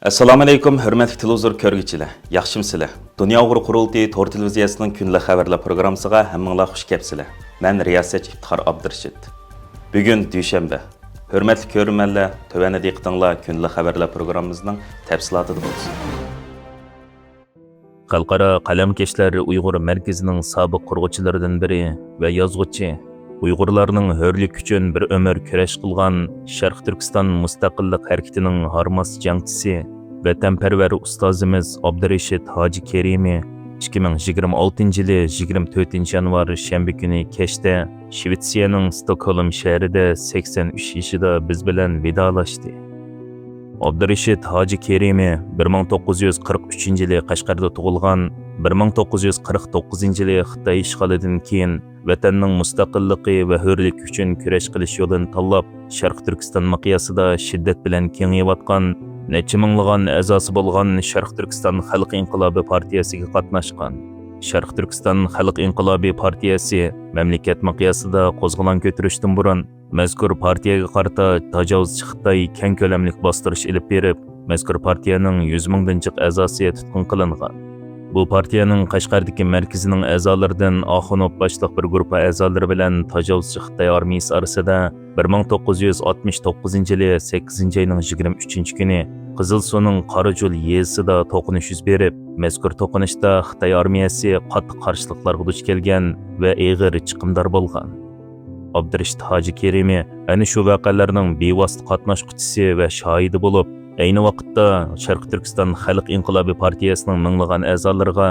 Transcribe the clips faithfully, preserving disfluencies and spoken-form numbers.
ئەسسالامۇئەلەيكۇم، ھۆرمەتلىك تېلېۋىزور كۆرگۈچىلەر، ياخشىمۇسىلەر؟ دۇنيا ئۇيغۇر قۇرۇلتىيى تور تېلېۋىزىيەسىنىڭ كۈندىلىك خەۋەرلەر پروگراممىسىغا ھەممىڭلار خۇش كەپسىلەر. مەن رىياسەتچى ئىپتىخار ئابدۇرېشىت. بۈگۈن دۈشەنبە. ھۆرمەتلىك كۆرۈرمەنلەر، تۆۋەندە دىققىتىڭلار كۈندىلىك خەۋەرلەر پروگراممىمىزنىڭ تەپسىلاتىدا بولسۇن. خەلقئارا قەلەمكەشلەر ئۇيغۇر مەركىزىنىڭ سابىق قۇرغۇچىلىرىدىن بىرى ۋە يازغۇچى، ئۇيغۇرلارنىڭ ھۆرلۈكى ئۈچۈن بىر ئۆمۈر كۈرەش قىلغان شەرقىي تۈركىستان مۇستەقىللىق ھەرىكىتىنىڭ ھارماس جەڭچىسى، ۋەتەنپەرۋەر ئۇستازىمىز ئابدۇرېشىت ھاجى كېرىمى ئىككى مىڭ يىگىرمە ئالتىنچى يىلى يىگىرمە تۆتىنچى يانۋار شەنبە كۈنى كەچتە شىۋېتسىيەنىڭ ستوكھولم شەھىرىدە سەكسەن ئۈچ يېشىدا بىز بىلەن ۋىدالاشتى. ئابدۇرېشىت ھاجى كېرىمى بىر مىڭ توققۇز يۈز قىرىق ئۈچىنچى يىلى قەشقەردە تۇغۇلغان، بىر مىڭ توققۇز يۈز قىرىق توققۇزىنچى يىلى خىتاي ئىشغالىدىن كېيىن ۋەتەننىڭ مۇستەقىللىقى ۋە ھۆرلۈكى ئۈچۈن كۈرەش قىلىش يولىنى تاللاپ، شەرقىي تۈركىستان مىقياسىدا شىددەت بىلەن كېڭىيىۋاتقان نەچچە مىڭلىغان ئەزاسى بولغان شەرقىي تۈركىستان خەلق ئىنقىلابى پارتىيەسىگە قاتناشقان. شەرقىي تۈركىستان خەلق ئىنقىلابى پارتىيەسى مەملىكەت مىقياسىدا قوزغىلاڭ كۆتۈرۈشتىن بۇرۇن، مەزكۇر پارتىيەگە قارىتا تاجاۋۇزچى خىتاي كەڭ كۆلەملىك باستۇرۇش ئېلىپ بېرىپ، مەزكۇر پارتىيەنىڭ يۈز مىڭدىن جىق ئەزاسى تۇتقۇن قىلىنغان. بۇ پارتىيەنىڭ قەشقەردىكى مەركىزىنىڭ ئەزالىرىدىن ئاخۇنوف باشلىق بىر گۇرۇپپا ئەزالىرى بىلەن تاجاۋۇزچى خىتاي ئارمىيىسى ئارىسىدا بىر مىڭ توققۇز يۈز ئاتمىش توققۇزىنچى يىلى سەككىزىنچى ئاينىڭ يىگىرمە ئۈچىنچى كۈنى قىزىلسۇنىڭ قاراجول يېزىسىدا توقۇنۇش يۈز بېرىپ، مەزكۇر توقۇنۇشتا خىتاي ئارمىيەسى قاتتىق قارشىلىقلارغا دۇچ كەلگەن ۋە ئېغىر چىقىمدار بولغان. ئابدۇرېشىت ھاجى كېرىمى ئەنە شۇ ۋەقەلەرنىڭ بىۋاسىتە قاتناشقۇچىسى ۋە شاھىدى بولۇپ، ئەينى ۋاقىتتا شەرقىي تۈركىستان خەلق ئىنقىلابى پارتىيەسىنىڭ مىڭلىغان ئەزالىرىغا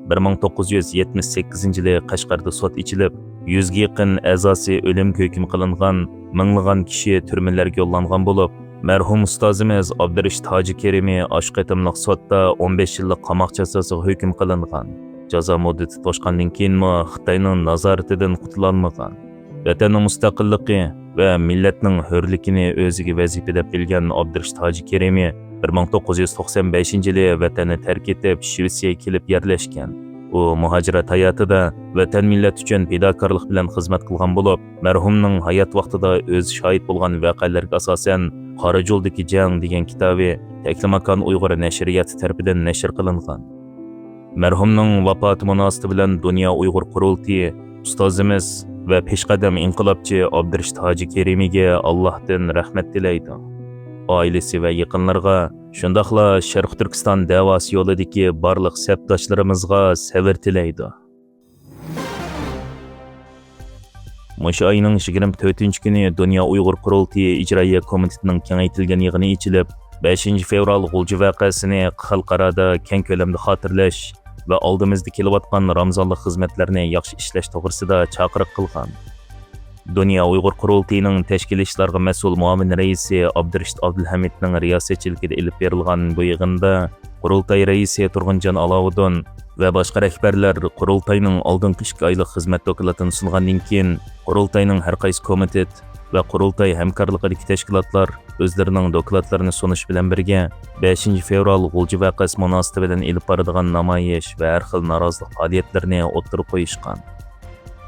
بىر مىڭ توققۇز يۈز يەتمىش سەككىزىنچى يىلى قەشقەردە سوت ئېچىلىپ، يۈزگە يېقىن ئەزاسى ئۆلۈمگە ھۆكۈم قىلىنغان، مىڭلىغان كىشى تۈرمىلەرگە يوللانغان بولۇپ، مەرھۇم ئۇستازىمىز ئابدۇرېشىت ھاجى كېرىمى ئاشۇ قېتىملىق سوتتا ئون بەش يىللىق قاماق جازاسىغا ھۆكۈم قىلىنغان. جازا مۇددىتى توشقاندىن كېيىنمۇ خىتاينىڭ نازارىتىدىن قۇتۇلالمىغان. ۋەتەننىڭ مۇستەقىللىقى ۋە مىللەتنىڭ ھۆرلۈكىنى ئۆزىگە ۋەزىپە دەپ بىلگەن ئابدۇرېشىت ھاجى كېرىمى بىر مىڭ توققۇز يۈز توقسان بەشىنچى يىلى ۋەتەننى تەرك ئېتىپ، شىۋېتسىيەگە كېلىپ يەرلەشكەن. ئۇ مۇھاجىرەت ھاياتىدا ۋەتەن، مىللەت ئۈچۈن پىداكارلىق بىلەن خىزمەت قىلغان بولۇپ، مەرھۇمنىڭ ھايات ۋاقتىدا ئۆزى شاھىت بولغان ۋەقەلەرگە ئاساسەن، قاراجولدىكى جەڭ دېگەن كىتابى تەكلىماكان ئۇيغۇر نەشرىياتى تەرىپىدىن نەشر قىلىنغان. مەرھۇمنىڭ ۋاپاتى مۇناسىۋىتى بىلەن دۇنيا ئۇيغۇر قۇرۇلتىيى ئۇستازىمىز ۋە پېشقەدەم ئىنقىلابچى ئابدۇرېشىت ھاجى كېرىمىگە ئاللاھتىن رەھمەت تىلەيدۇ. ئائىلىسى ۋە يېقىنلىرىغا، شۇنداقلا شەرقىي تۈركىستان دەۋاسى يولىدىكى بارلىق سەپداشلىرىمىزغا سەۋر تىلەيدۇ. مۇشۇ ئاينىڭ يىگىرمە تۆتىنچى كۈنى دۇنيا ئۇيغۇر قۇرۇلتىيى ئىجرائىيە كومىتېتىنىڭ كېڭەيتىلگەن يىغىنى ئېچىلىپ، بەشىنچى فېۋرال غۇلجا ۋەقەسىنى خەلقئارادا كەڭ كۆلەمدە خاتىرىلەش ۋە ئالدىمىزدا كېلىۋاتقان رامىزانلىق خىزمەتلەرنى ياخشى ئىشلەش توغرىسىدا چاقىرىق قىلغان. دۇنيا ئۇيغۇر قۇرۇلتىيىنىڭ تەشكىلىي ئىشلارغا مەسئۇل مۇئاۋىن رەئىسى ئابدۇرېشىت ئابدۇلھەمىدنىڭ رىياسەتچىلىكىدە ئېلىپ بېرىلغان بۇ يىغىندا قۇرۇلتاي رەئىسى تۇرغۇنجان ئالاۋۇدۇن ۋە باشقا رەھبەرلەر قۇرۇلتاينىڭ ئالدىنقى ئىككى ئايلىق خىزمەت دوكلاتىنى سۇنغاندىن كېيىن، قۇرۇلتاينىڭ ھەر قايسى كومىتېت ۋە قۇرۇلتاي ھەمكارلىقىدىكى تەشكىلاتلار ئۆزلىرىنىڭ دوكلاتلىرىنى سۇنۇش بىلەن بىرگە، بەشىنچى فېۋرال غۇلجا ۋەقەسى مۇناسىۋىتى بىلەن ئېلىپ بارىدىغان نامايىش ۋە ھەر خىل نارازىلىق پائالىيەتلىرىنى ئوتتۇرىغا قويۇشقان.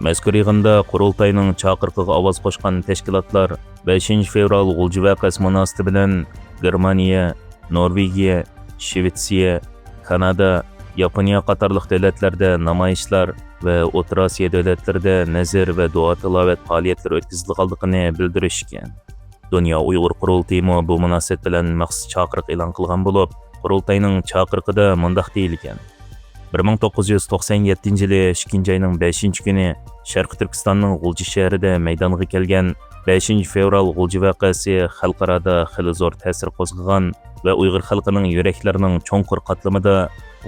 مەزكۇر يىغىندا قۇرۇلتاينىڭ چاقىرىقىغا ئاۋاز قوشقان تەشكىلاتلار بەشىنچى فېۋرال غۇلجا ۋەقەسى مۇناسىۋىتى بىلەن گېرمانىيە، نورۋېگىيە، شىۋېتسىيە، كانادا، ياپونىيە قاتارلىق دۆلەتلەردە نامايىشلار ۋە ئوتتۇرا ئاسىيا دۆلەتلىرىدە نەزىر ۋە دۇئا تىلاۋەت پائالىيەتلىرى ئۆتكۈزۈلىدىغانلىقىنى بىلدۈرۈشكەن. دۇنيا ئۇيغۇر قۇرۇلتىيىمۇ بۇ مۇناسىۋەت بىلەن مەخسۇس چاقىرىق ئېلان قىلغان بولۇپ، قۇرۇلتاينىڭ چاقىرىقىدا مۇنداق دېيىلگەن: بىر مىڭ توققۇز يۈز توقسان يەتتىنچى يىلى ئىككىنچى ئاينىڭ بەشىنچى كۈنى شەرقىي تۈركىستاننىڭ غۇلجا شەھىرىدە مەيدانغا كەلگەن بەشىنچى فېۋرال غۇلجا ۋەقەسى خەلقئارادا خېلى زور تەسىر قوزغىغان ۋە ئۇيغۇر خەلقىنىڭ يۈرەكلىرىنىڭ چوڭقۇر قاتلىمىدا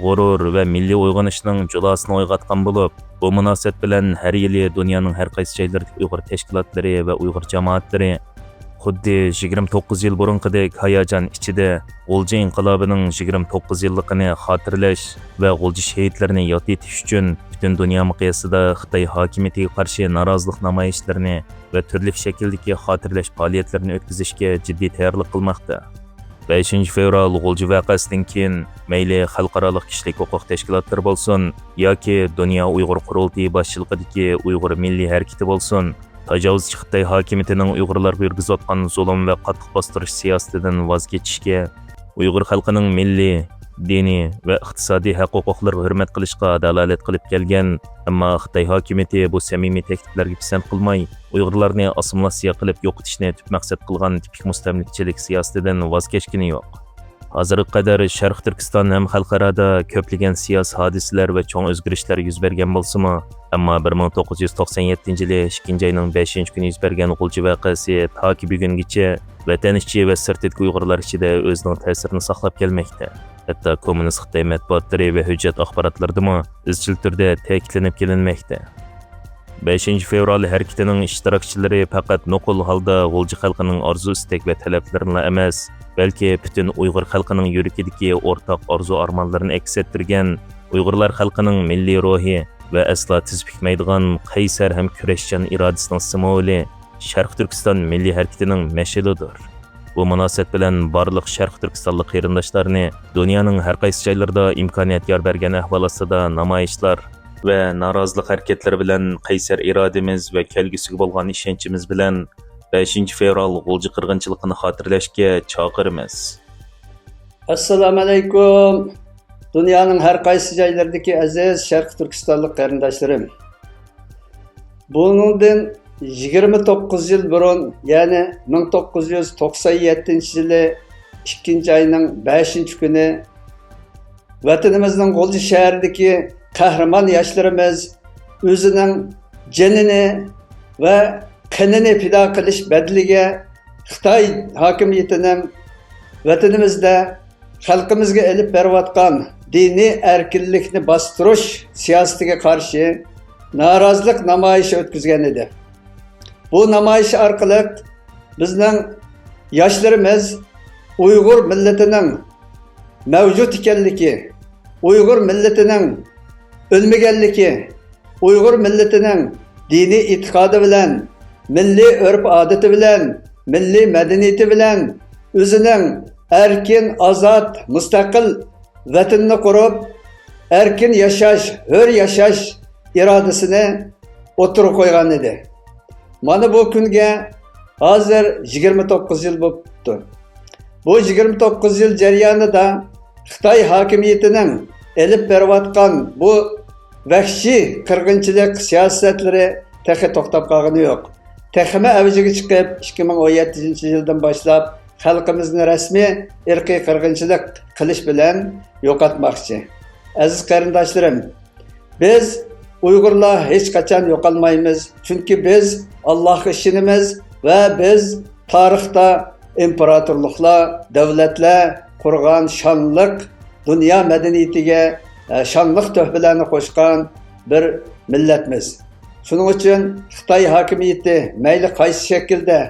غۇرۇر ۋە مىللىي ئويغىنىشنىڭ جۇلاسىنى ئويغاتقان بولۇپ، بۇ مۇناسىۋەت بىلەن ھەر يىلى دۇنيانىڭ ھەر قايسى جايلىرىدىكى ئۇيغۇر تەشكىلاتلىرى ۋە ئۇيغۇر جامائەتلىرى خۇددى يىگىرمە توققۇز يىل بۇرۇنقىدەك ھاياجان ئىچىدە غۇلجا ئىنقىلابىنىڭ يىگىرمە توققۇز يىللىقىنى خاتىرىلەش ۋە غۇلجا شېھىتلىرىنى ياد ئېتىش ئۈچۈن پۈتۈن دۇنيا مىقياسىدا خىتاي ھاكىمىيىتىگە قارشى نارازىلىق نامايىشلىرىنى ۋە تۈرلۈك شەكىلدىكى خاتىرىلەش پائالىيەتلىرىنى ئۆتكۈزۈشكە جىددىي تەييارلىق قىلماقتا. بەشىنچى فېۋرال غۇلجا ۋەقەسىدىن كېيىن مەيلى خەلقئارالىق كىشىلىك ھوقۇق تەشكىلاتلىرى بولسۇن ياكى دۇنيا ئۇيغۇر قۇرۇلتىيى باشچىلىقىدىكى ئۇيغۇر مىللىي ھەرىكىتى بولسۇن، تاجاۋۇزچى خىتاي ھاكىمىيىتىنىڭ ئۇيغۇرلارغا يۈرگۈزۈۋاتقان زۇلۇم ۋە قاتتىق باستۇرۇش سىياسىتىدىن ۋاز كېچىشكە، ئۇيغۇر خەلقىنىڭ مىللىي، دىنىي ۋە ئىقتىسادىي ھەق-ھوقۇقلىرىغا ھۆرمەت قىلىشقا دالالەت قىلىپ كەلگەن، ئەمما خىتاي ھاكىمىيىتى بۇ سەمىمىي تەكلىپلەرگە پىسەنت قىلماي، ئۇيغۇرلارنى ئاسسىمىلياتسىيە قىلىپ يوقىتىشنى تۈپ مەقسەت قىلغان تىپىك مۇستەملىكىچىلىك سىياسىتىدىن ۋاز كەچكىنى يوق. ھازىرغا قەدەر شەرقىي تۈركىستان ھەم خەلقئارادا كۆپلىگەن سىياسىي ھادىسىلەر ۋە چوڭ ئۆزگىرىشلەر يۈز بەرگەن بولسىمۇ، ئەمما بىر مىڭ توققۇز يۈز توقسان يەتتىنچى يىلى ئىككىنچى ئاينىڭ بەشىنچى كۈنى يۈز بەرگەن غۇلجا ۋەقەسى تاكى بۈگۈنگىچە ۋەتەن ئىچى ۋە سىرتىدىكى ئۇيغۇرلار ئىچىدە ئۆزىنىڭ تەسىرىنى ساقلاپ كەلمەكتە. ھەتتا كوممۇنىست خىتاي مەتبۇئاتلىرى ۋە ھۆججەت ئاخباراتلىرىدىمۇ ئىزچىل تۈردە تەكىتلىنىپ كېلىنمەكتە. بەشىنچى فېۋرال ھەرىكىتىنىڭ ئىشتىراكچىلىرى پەقەت نوقۇل ھالدا غۇلجا خەلقىنىڭ ئارزۇ-ئىستەك ۋە تەلەپلىرىنىلا ئەمەس، بەلكى پۈتۈن ئۇيغۇر خەلقىنىڭ يۈرىكىدىكى ئورتاق ئارزۇ-ئارمانلىرىنى ئەكس ئەتتۈرگەن، ئۇيغۇرلار خەلقىنىڭ مىللىي روھى ۋە ئەسلا تىز پۈكمەيدىغان قەيسەر ھەم كۈرەشچان ئىرادىسىنىڭ سىمۋولى، شەرقىي تۈركىستان مىللىي ھەرىكىتىنىڭ مەشئىلىدۇر. بۇ مۇناسىۋەت بىلەن بارلىق شەرقىي تۈركىستانلىق قېرىنداشلارنى دۇنيانىڭ ھەر قايسى جايلىرىدا ئىمكانىيەت يار بەرگەن ئەھۋال ئاستىدا نامايىشلار ۋە نارازىلىق ھەرىكەتلىرى بىلەن قەيسەر ئىرادىمىز ۋە كەلگۈسىگە بولغان ئىشەنچىمىز بىلەن بەشىنچى فېۋرال غۇلجا قىرغىنچىلىقىنى خاتىرىلەشكە چاقىرىمىز. ئەسسالامۇئەلەيكۇم، دۇنيانىڭ ھەر قايسى جايلىرىدىكى ئەزىز شەرقىي تۈركىستانلىق قېرىنداشلىرىم! بۇنىڭدىن يىگىرمە توققۇز يىل بۇرۇن، يەنى مىڭ توققۇز يۈز توقسان يەتتىنچى يىلى ئىككىنچى ئاينىڭ بەشىنچى كۈنى ۋەتىنىمىزنىڭ غۇلجا شەھىرىدىكى قەھرىمان ياشلىرىمىز ئۆزىنىڭ جېنىنى ۋە قېنىنى پىدا قىلىش بەدىلىگە خىتاي ھاكىمىيىتىنىڭ ۋەتىنىمىزدە خەلقىمىزگە ئېلىپ بېرىۋاتقان دىنىي ئەركىنلىكنى باستۇرۇش سىياسىتىگە قارشى نارازىلىق نامايىشى ئۆتكۈزگەن ئىدى. بۇ نامايىش ئارقىلىق بىزنىڭ ياشلىرىمىز ئۇيغۇر مىللىتىنىڭ مەۋجۇت ئىكەنلىكى، ئۇيغۇر مىللىتىنىڭ ئۆلمىگەنلىكى، ئۇيغۇر مىللىتىنىڭ دىنىي ئېتىقادى بىلەن، مىللىي ئۆرپ-ئادىتى بىلەن، مىللىي مەدەنىيىتى بىلەن ئۆزىنىڭ ئەركىن، ئازاد، مۇستەقىل ۋەتىنىنى قۇرۇپ، ئەركىن ياشاش، ھۆر ياشاش ئىرادىسىنى ئوتتۇرىغا قويغان ئىدى. مانا بۇ كۈنگە ھازىر يىگىرمە توققۇز يىل بوپتۇ. بۇ يىگىرمە توققۇز يىل جەريانىدا خىتاي ھاكىمىيىتىنىڭ ئېلىپ بېرىۋاتقان بۇ ۋەھشىي قىرغىنچىلىق سىياسەتلىرى تېخى توختاپ قالغىنى يوق. تېخىمۇ ئەۋجىگە چىقىپ، ئىككى مىڭ ئون يەتتىنچى يىلدىن باشلاپ خەلقىمىزنى رەسمىي ئىرقىي قىرغىنچىلىق قىلىش بىلەن يوقاتماقچى. ئەزىز قېرىنداشلىرىم، بىز ئۇيغۇرلار ھېچقاچان يوقالمايمىز، چۈنكى بىز ئاللاھقا ئىشىنىمىز ۋە بىز تارىختا ئىمپېراتورلۇقلار، دۆلەتلەر قۇرغان شانلىق دۇنيا مەدەنىيىتىگە، ئە، شانلىق تۆھپىلەرنى قوشقان بىر مىللەتمىز. شۇنىڭ ئۈچۈن خىتاي ھاكىمىيىتى مەيلى قايسى شەكىلدە،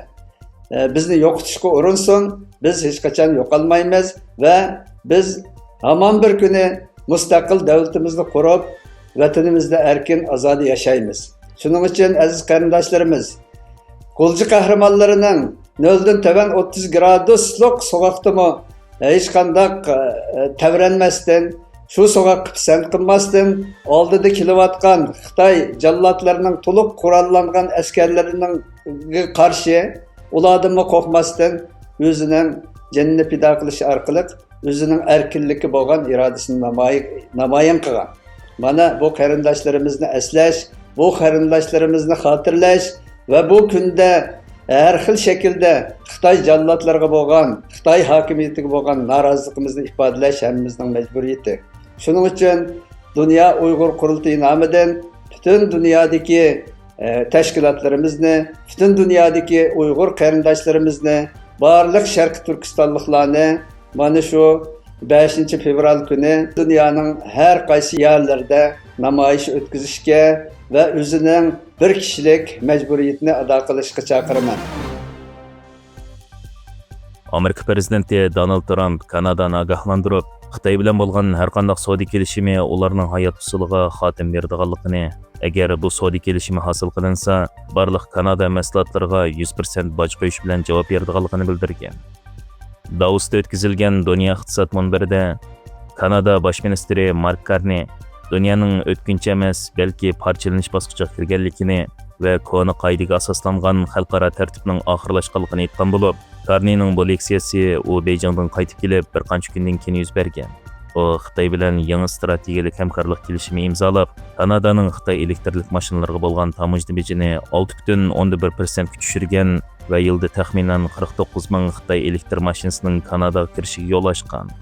ئە، بىزنى يوقىتىشقا ئۇرۇنسۇن، بىز ھېچقاچان يوقالمايمىز ۋە بىز ھامان بىر كۈنى مۇستەقىل دۆلىتىمىزنى قۇرۇپ، ۋەتىنىمىزدە ئەركىن، ئازادە ياشايمىز. شۇنىڭ ئۈچۈن، ئەزىز قېرىنداشلىرىمىز، غۇلجا قەھرىمانلىرىنىڭ نۆلدىن تۆۋەن ئوتتۇز گرادۇسلۇق سوغۇقتىمۇ ھېچقانداق، ئە، تەۋرەنمەستىن، شۇ سوغۇققا پىسەنت قىلماستىن، ئالدىدا كېلىۋاتقان خىتاي جاللاتلىرىنىڭ تولۇق قوراللانغان ئەسكەرلىرىنىڭ قارشى، ئۇلاردىنمۇ قورقماستىن، ئۆزىنىڭ جېنىنى پىدا قىلىش ئارقىلىق ئۆزىنىڭ ئەركىنلىكى بولغان ئىرادىسىنى ناماي-، نامايان قىلغان. مانا بۇ قېرىنداشلىرىمىزنى ئەسلەش، بۇ قېرىنداشلىرىمىزنى خاتىرىلەش ۋە بۇ كۈندە ھەر خىل شەكىلدە خىتاي جاللاتلىرىغا بولغان، خىتاي ھاكىمىيىتىگە بولغان نارازىلىقىمىزنى ئىپادىلەش ھەممىمىزنىڭ مەجبۇرىيىتى. شۇنىڭ ئۈچۈن دۇنيا ئۇيغۇر قۇرۇلتىيى نامىدىن پۈتۈن دۇنيادىكى، ئە، تەشكىلاتلىرىمىزنى، پۈتۈن دۇنيادىكى ئۇيغۇر قېرىنداشلىرىمىزنى، بارلىق شەرقىي تۈركىستانلىقلارنى مانا شۇ بەشىنچى فېۋرال كۈنى دۇنيانىڭ ھەر قايسى يەرلىرىدە نامايىش ئۆتكۈزۈشكە ۋە ئۆزىنىڭ بىر كىشىلىك مەجبۇرىيىتىنى ئادا قىلىشقا چاقىرىمەن. ئامېرىكا پىرېزىدېنتى دونالد ترامپ كانادانى ئاگاھلاندۇرۇپ، خىتاي بىلەن بولغان ھەرقانداق سودا كېلىشىمى ئۇلارنىڭ ھايات ئۇسۇلىغا خاتىمە بېرىدىغانلىقىنى، ئەگەر بۇ سودا كېلىشىمى ھاسىل قىلىنسا، بارلىق كانادا مەھسۇلاتلىرىغا يۈز پىرسەنت باج قويۇش بىلەن جاۋاب بېرىدىغانلىقىنى بىلدۈرگەن. داۋوستا ئۆتكۈزۈلگەن دۇنيا ئىقتىساد مۇنبىرىدە كانادا باش مىنىستىرى مارك كارنى دۇنيانىڭ ئۆتكۈنچى ئەمەس، بەلكى پارچىلىنىش باسقۇچىغا كىرگەنلىكىنى ۋە كونا قائىدىگە ئاساسلانغان خەلقئارا تەرتىپنىڭ ئاخىرلاشقانلىقىنى ئېيتقان بولۇپ، كارنىنىڭ بۇ لېكسىيەسى ئۇ بېيجىڭدىن قايتىپ كېلىپ بىر قانچە كۈندىن كېيىن يۈز بەرگەن. ئۇ خىتاي بىلەن يېڭى ئىستراتېگىيەلىك ھەمكارلىق كېلىشىمى ئىمزالاپ، كانادانىڭ خىتاي ئېلېكترلىك ماشىنىلىرىغا بولغان تاموژنا بېجىنى ئالتە پۈتۈن ئوندىن بىر پىرسەنتكە چۈشۈرگەن ۋە يىلدا تەخمىنەن قىرىق توققۇز مىڭ خىتاي ئېلېكتر ماشىنىسىنىڭ كاناداغا كىرىشىگە يول ئاچقان.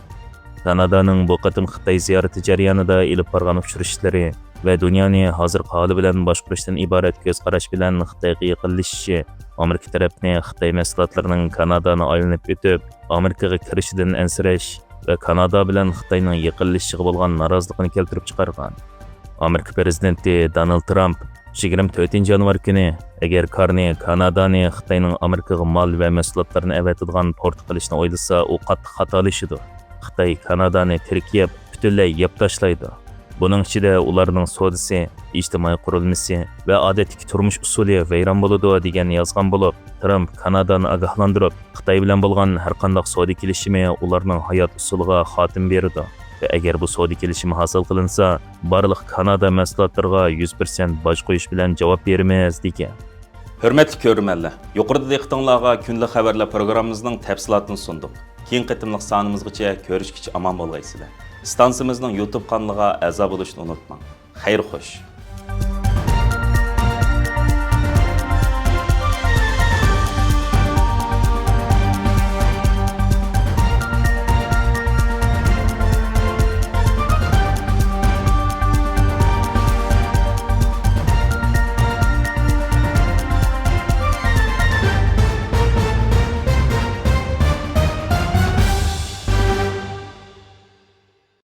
كانادانىڭ بۇ قېتىم خىتاي زىيارىتى جەريانىدا ئېلىپ بارغان ئۇچرىشىشلىرى ۋە دۇنيانى ھازىرقى ھالى بىلەن باشقۇرۇشتىن ئىبارەت كۆز قاراش بىلەن خىتايغا يېقىنلىشىشى ئامېرىكا تەرەپنى خىتاي مەھسۇلاتلىرىنىڭ كانادانى ئايلىنىپ ئۆتۈپ، ئامېرىكىغا كىرىشىدىن ئەنسىرەش ۋە كانادا بىلەن خىتاينىڭ يېقىنلىشىشىغا بولغان نارازىلىقىنى كەلتۈرۈپ چىقارغان. ئامېرىكا پىرېزىدېنتى دونالد ترامپ يىگىرمە تۆتىنچى يانۋار كۈنى، ئەگەر كارنى كانادانى خىتاينىڭ ئامېرىكىغا مال ۋە مەھسۇلاتلارنى ئەۋەتىدىغان پورت قىلىشنى ئويلىسا، ئۇ قاتتىق خاتالىشىدۇ. خىتاي كانادانى تىركىيە پۈتۈنلەي يەپ تاشلايدۇ. بۇنىڭ ئىچىدە ئۇلارنىڭ سودىسى، ئىجتىمائىي قۇرۇلمىسى ۋە ئادەتتىكى تۇرمۇش ئۇسۇلى ۋەيران بولىدۇ، دېگەن يازغان بولۇپ، ترامپ كانادانى ئاگاھلاندۇرۇپ، خىتاي بىلەن بولغان ھەرقانداق سودا كېلىشىمى ئۇلارنىڭ ھايات ئۇسۇلىغا خاتىمە بېرىدۇ ۋە ئەگەر بۇ سودا كېلىشىمى ھاسىل قىلىنسا، بارلىق كانادا مەھسۇلاتلىرىغا يۈز پىرسەنت باج قويۇش بىلەن جاۋاب بېرىمىز، دېگەن. ھۆرمەتلىك كۆرۈرمەنلەر، يۇقىرىدا دىققىتىڭلارغا كۈندىلىك خەۋەرلەر پروگراممىمىزنىڭ تەپسىلاتىنى سۇندۇق. كېيىنكى قېتىملىق سانىمىزغىچە كۆرۈشكىچە ئامان بولغايسىلەر. ئىستانسىمىزنىڭ يۇتۇب قانىلىغا ئەزا بولۇشنى ئۇنتۇماڭ. خەير خوش.